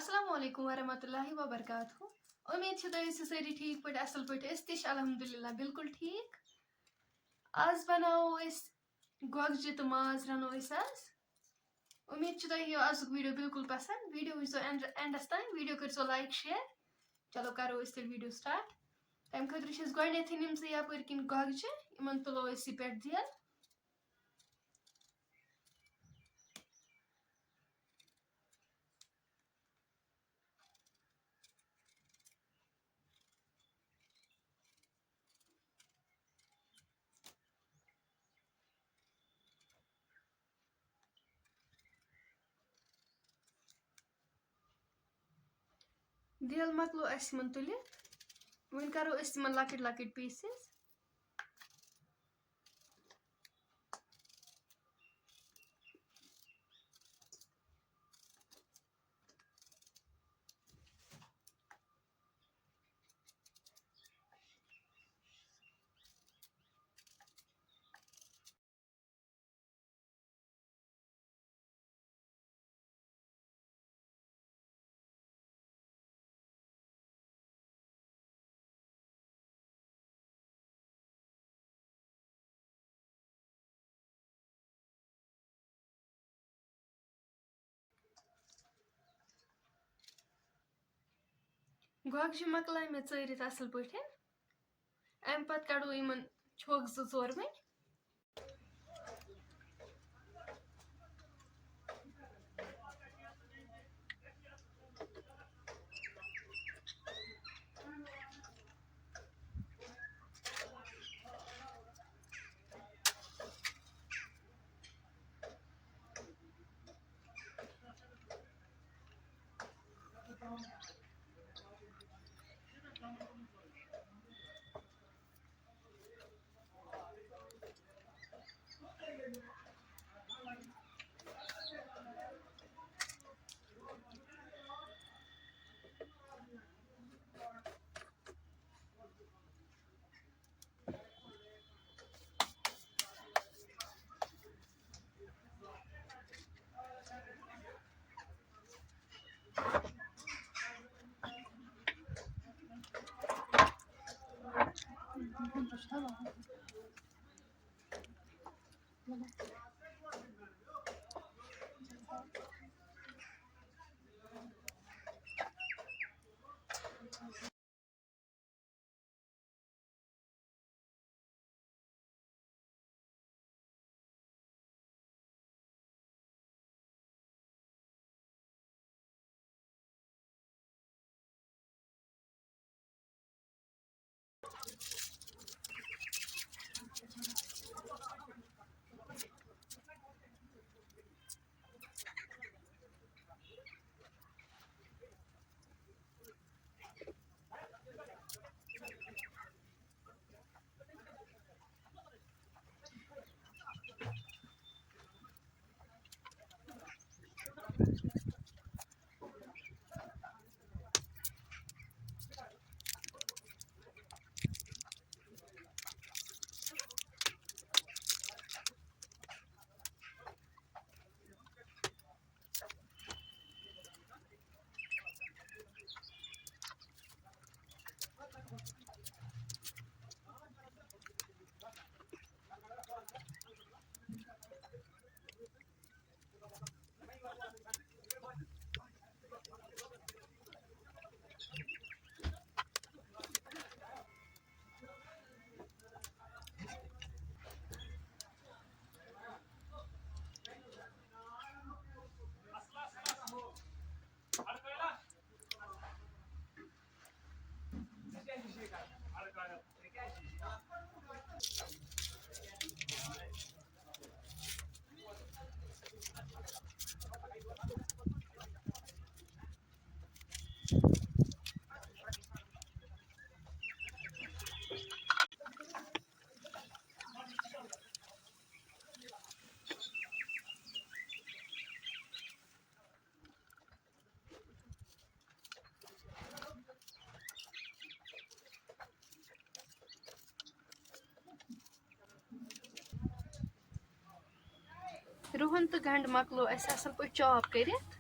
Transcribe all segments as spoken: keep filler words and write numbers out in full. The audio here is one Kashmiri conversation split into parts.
السلام علیکم ورحمۃ اللہ وبرکاتہ۔ امید چھِ تُہۍ ٲسِو سٲری ٹھیٖک پٲٹھۍ، اَصٕل پٲٹھۍ۔ أسۍ تہِ چھِ الحمدللہ بِلکُل ٹھیٖک۔ آز بَناوو أسۍ گۄگجہِ تہٕ ماز رَنو أسۍ آز۔ امید چھِ تۄہہِ یہِ آزُک video بِلکُل پَسنٛد۔ Video وٕچھزیو end، endس تام، video کٔرۍزیو like، share۔ چلو کَرو أسۍ تیٚلہِ video start۔ تَمہِ خٲطرٕ چھِ أسۍ گۄڈٕنٮ۪تھٕے نِمژٕ یَپٲرۍ کِنۍ گۄگجہِ، یِمَن تُلو أسۍ یہِ پٮ۪ٹھ دیل۔ دیل مۄکلو اَسہِ یِمَن تُلِتھ۔ وۄنۍ کَرو أسۍ یِمَن لۄکٕٹۍ لۄکٕٹۍ pieces۔ گۄگجہِ مۄکلایہِ مےٚ ژٲرِتھ اَصٕل پٲٹھۍ۔ اَمہِ پَتہٕ کَڑو یِمَن چھۄکھ زٕ ژور وۄنۍ۔ رُہَن تہٕ گنٛڈٕ مۄکلو اَسہِ اَصٕل پٲٹھۍ chop کٔرِتھ۔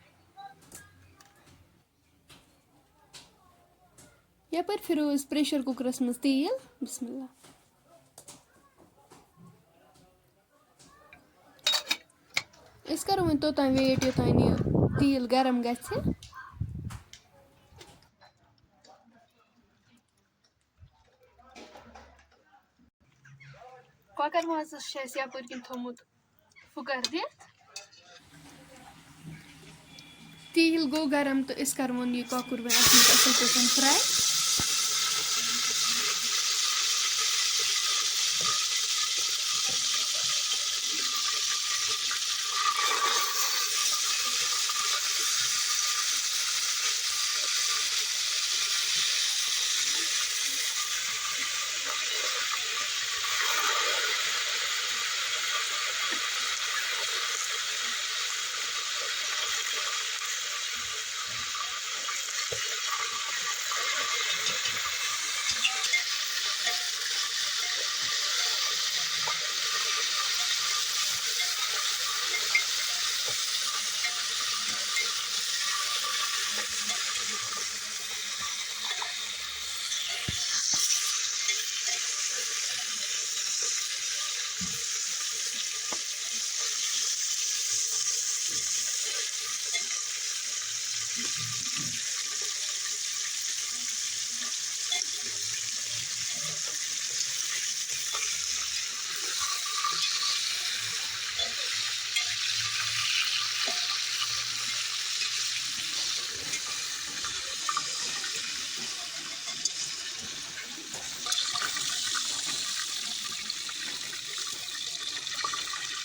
یَپٲرۍ پھِرو أسۍ پریشر کُکرَس منٛز تیٖل۔ بسم اللہ۔ أسۍ کَرو وۄنۍ توٚتام wait، یوٚتام یہِ تیٖل گرم گژھِ۔ کۄکر مازَس چھُ اَسہِ یَپٲرۍ کِنۍ تھوٚمُت پھُکَر دِتھ۔ تیٖل گوٚو گرم تہٕ أسۍ کَرون یہِ کۄکُر وۄنۍ اَتھ منٛز اَصٕل پٲٹھۍ fry۔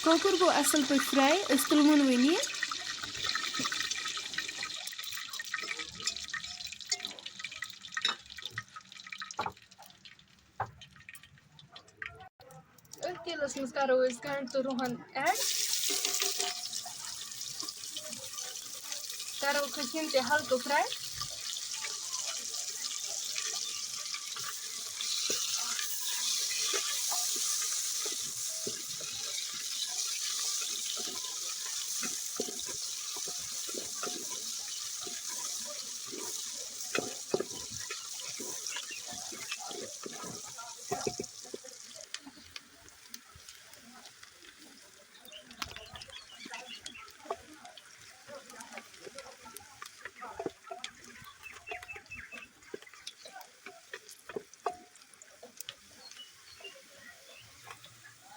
کۄکُر گوٚو اَصٕل پٲٹھۍ fry، أسۍ تُلہٕ وون وۄنۍ یہِ۔ أتھۍ تیٖلَس منٛز کَرو أسۍ گَنٛڈٕ تہٕ رُہَن add۔ کَرو أسۍ یِم تہِ ہلکہٕ fry۔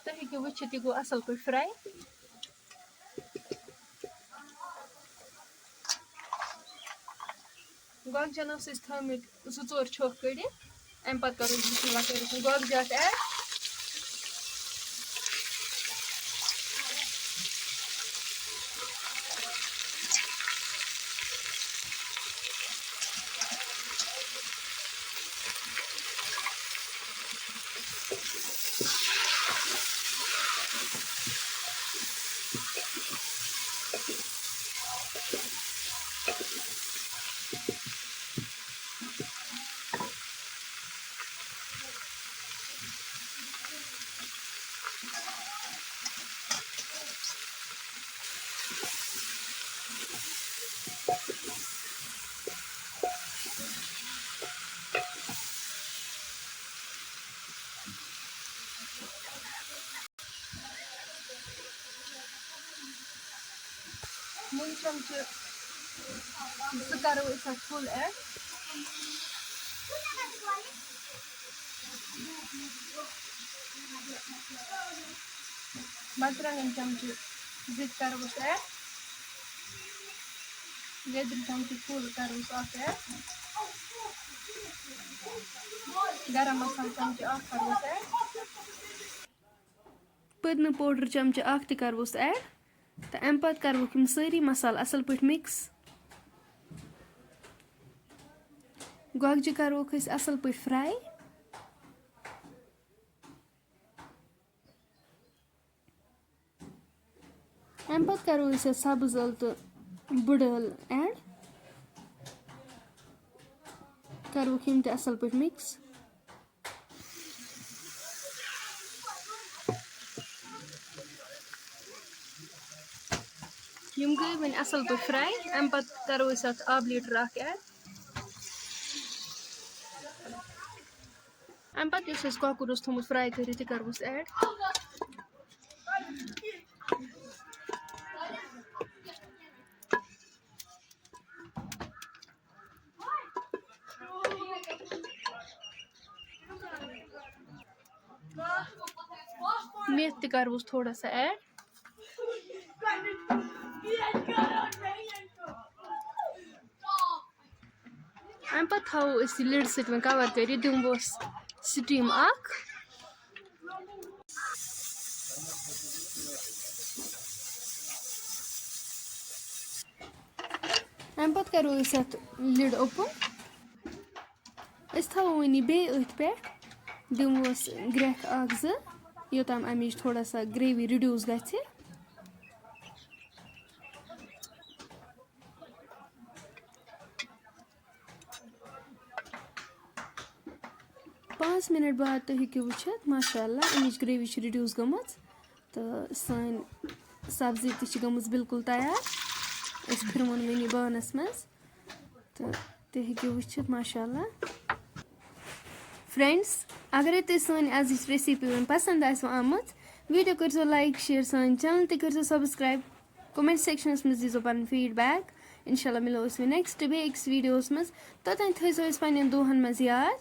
تُہۍ ہیٚکِو وٕچھِتھ، یہِ گوٚو اَصٕل پٲٹھۍ fry۔ گۄگجن ٲس اَسہِ تھٲومٕتۍ زٕ ژور چھۄکھ کٔڑِتھ۔ اَمہِ پَتہٕ کَرو أسۍ بِسمہِ اللہ کٔرِتھ گۄگجہِ اَتھ add۔ نُن چمچہٕ زٕ کرو أسۍ اَتھ full add۔ مرژٕوانٛگن چمچہٕ زٕ تہِ کرو أسۍ add۔ لیدرِ چمچہٕ full کرو أسۍ اَتھ add۔ گرم مسالہٕ چمچہٕ اکھ کرو أسۍ add۔ پٔدنہٕ powder چمچہٕ اکھ تہِ کروس add۔ تہٕ اَمہِ پتہٕ کروکھ یِم سٲری مسالہٕ اَصٕل پٲٹھۍ mix۔ گۄگجہِ کروکھ أسۍ اَصٕل پٲٹھۍ fry۔ اَمہِ پتہٕ کرو أسۍ اَتھ سبٕز ٲلہٕ تہٕ بٕڈٕ ٲلہٕ add۔ کروکھ یِم تہِ اَصٕل پٲٹھۍ mix۔ یِم گٔے وۄنۍ اَصٕل پٲٹھۍ fry۔ اَمہِ پَتہٕ کَرو أسۍ اَتھ آبہٕ لیٖٹر اَکھ add۔ اَمہِ پَتہٕ یُس اَسہِ کۄکُر اوس تھوٚمُت fry کٔرِتھ، یہِ کَرہوس add. میتھ تہِ کَرہوس تھوڑا سا add. اَمہِ پَتہٕ تھاوو أسۍ یہِ lid سۭتۍ وۄنۍ cover کٔرِتھ، دِموس steam اَکھ. اَمہِ پَتہٕ کَرو أسۍ اَتھ lid open. أسۍ تھاوو وۄنۍ یہِ بیٚیہِ أتھۍ پٮ۪ٹھ، دِموس گرٛٮ۪کھ اَکھ زٕ، یوٚتام اَمِچ تھوڑا سا gravy reduce گژھِ. پانٛژھ مِنٹ بعد تُہۍ ہیٚکِو وٕچھِتھ، ماشاء اللہ، اَمِچ gravy چھِ reduce گٔمٕژ تہٕ سٲنۍ سبزی تہِ چھِ گٔمٕژ بالکل تیار. أسۍ پھِروُن وۄنۍ یہِ بانَس منٛز تہٕ تُہۍ ہیٚکِو وٕچھِتھ، ماشاء اللہ. Friends، اگرے تۄہہِ سٲنۍ أزِچ recipe وۄنۍ پسنٛد آسِوٕ آمٕژ، video کٔرۍزیو like، share، سٲنۍ channel تہِ کٔرۍزیو subscribe، comment sectionس منٛز دیٖزیو پنُن feedback. انشاء اللہ مِلو أسۍ وۄنۍ next بیٚیہِ أکِس videoس منٛز. توٚتام تھٲیزیو أسۍ پننٮ۪ن دُعاہن منٛز یاد.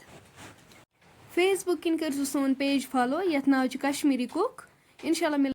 Facebook کِنۍ کٔرۍزیو سون page follow، یتھ ناو چھُ Kashmiri Cook. انشاء اللہ مِلو